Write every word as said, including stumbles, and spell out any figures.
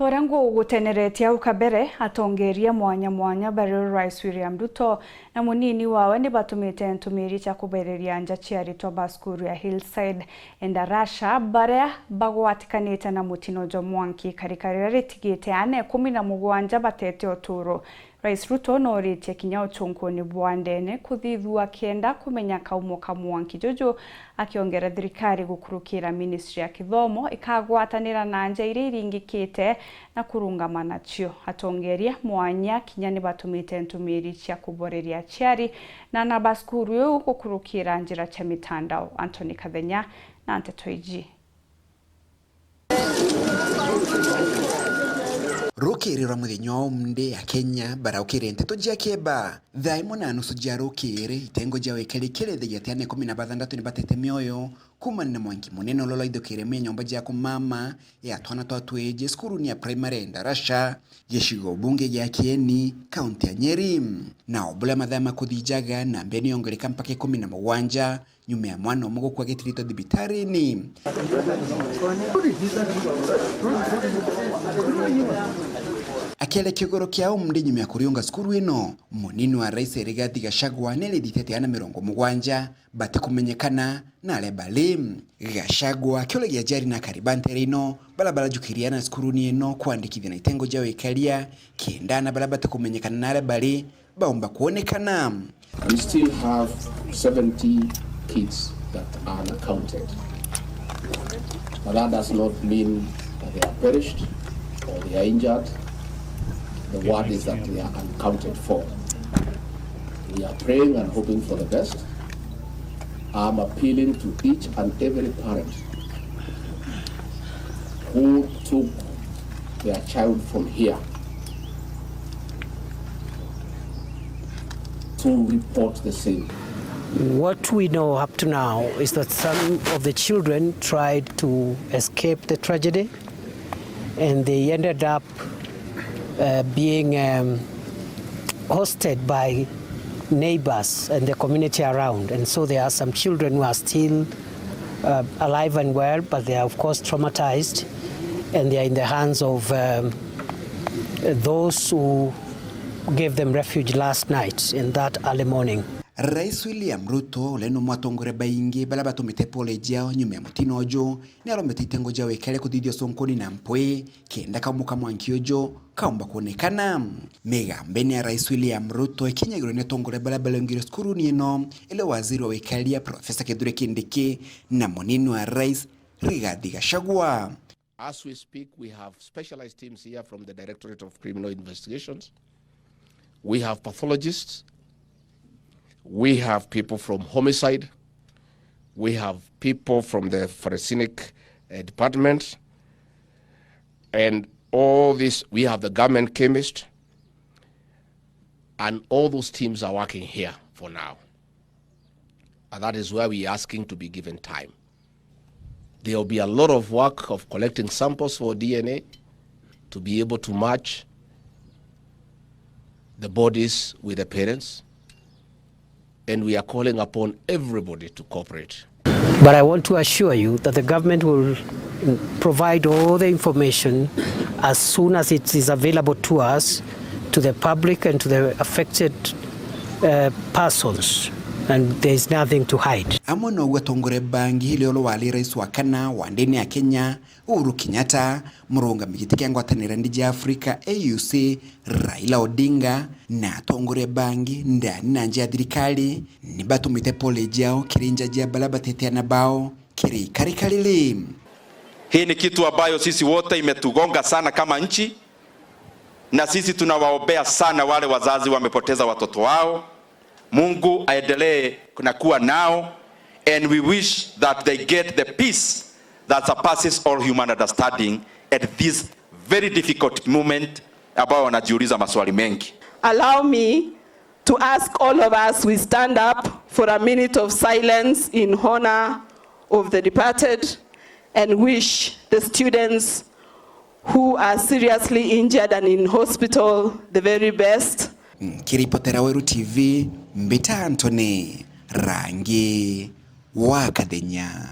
Uria nguguteneretie au kabere, atongeria mwanya mwanya bario Rais William Ruto na munini wawe ni batumite ntumiri cia kubereria nja cia aritwa ba cukuru ya Hillside Endarasha baria bagwatikanite na mutino jwa mwanki ikarika riria ritigite aana ikumi na mugwanja batete uturo. Rais Ruto nooritie kinya uchunkuni bwa ndene kuthithua kenda kumenya kaumo ka mwanki juju, akiongera thirikari gukurukira ministry ya kithomo ikagwatanira na nja iria iringikite na kurungama nacio. Atongeria mwanya kinya ni batumite ntumiri cia kuboreria aciari na ana ba cukuru iu gukurukira njira cia mitandao. Anthony Kathenya na nteto iji. Rukiri rwa muthenya wa umde, Akenya baraukire nteto cia kieba. Thaa imwe na nusu cia rukiri, itengo cia wikari kirithagia ati aana ikumi na bathandatu ni batete mioyo kumana na mwanki munene uria ulaithukire mia nyomba cia kumama ya twana twa twiji cukuruni ya primary Endarasha, gicigo bunge gia Kieni, kaunti ya Nyeri. Na o buria mathaa makuthijaga, namba ino yongereka mpaka ikumi na mugwanja, nyuma ya mwana umwe gukua agitiritwe thibitarini. Akiaria kigoro kia umde nyuma ya kuriunga cukuru ino, munini wa rais Rigathi Gachagua ni arithitete aana mirongo mugwanja batikumenyekana na aria bari. Gachagua akiuragia aciari na akari ba ntere ino baria barajukirie aana cukuruni ino kwandikithia na itengo cia wikaria, kenda aana baria batikumenyekana na aria bari baumba kwonekana. We still have seventy kids that are unaccounted. But that does not mean that they are perished or they are injured. The word is that they are unaccounted for. We are praying and hoping for the best. I'm appealing to each and every parent who took their child from here to report the same. What we know up to now is that some of the children tried to escape the tragedy and they ended up, uh, being, um, hosted by neighbors and the community around. And so there are some children who are still, uh, alive and well, but they are, of course, traumatized, and they are in the hands of, um, those who gave them refuge last night in that early morning. Rais William Ruto, uria ni umwe atongoria baingi baria batumite pole ciao nyuma ya mutino uju, ni arombete itengo cia wikaria kuthithia ucunkuni na mpwi, kenda kaumo ka mwanki uju kaumba kwonekana. Migambene ya Rais William Ruto ikinyagirwe ni atongoria baria barengire cukuruni ino, ile waziri wa wikaria Professor Kithure Kindiki na munini wa rais Rigathi Gachagua. As we speak, we have specialized teams here from the Directorate of Criminal Investigations. We have pathologists. We have people from homicide. We have people from the forensic, uh, department. And all this, we have the government chemist. And all those teams are working here for now. And that is where we are asking to be given time. There will be a lot of work of collecting samples for D N A to be able to match the bodies with the parents. And we are calling upon everybody to cooperate. But I want to assure you that the government will provide all the information as soon as it is available to us, to the public and to the affected, uh, persons, and there is nothing to hide. Amwe noguo atongoria bangi, ile ule wari rais wa kana wa ndini ya Kenya, Uhuru Kenyatta, murungami giti kia ngwataniro ya nthi cia Afrika, A U C, Raila Odinga, na atongoria bangi ndani na nja ya thirikari, ni batumite pole ciao kiri nja cia baria batete ana bao kiri ikarika riri. Hii ni kitu ambayo sisi wote imetugonga sana kama nchi, na sisi tunawaombea sana wale wazazi wamepoteza watoto wao. Mungu aendelee na kuwa nao, and we wish that they get the peace that surpasses all human understanding at this very difficult moment, ambao wanajiuliza maswali mengi. Allow me to ask all of us, we stand up for a minute of silence in honor of the departed and wish the students who are seriously injured and in hospital the very best. Nkiripotera Weru T V, mbita Anthony Rangi wa Kathenya.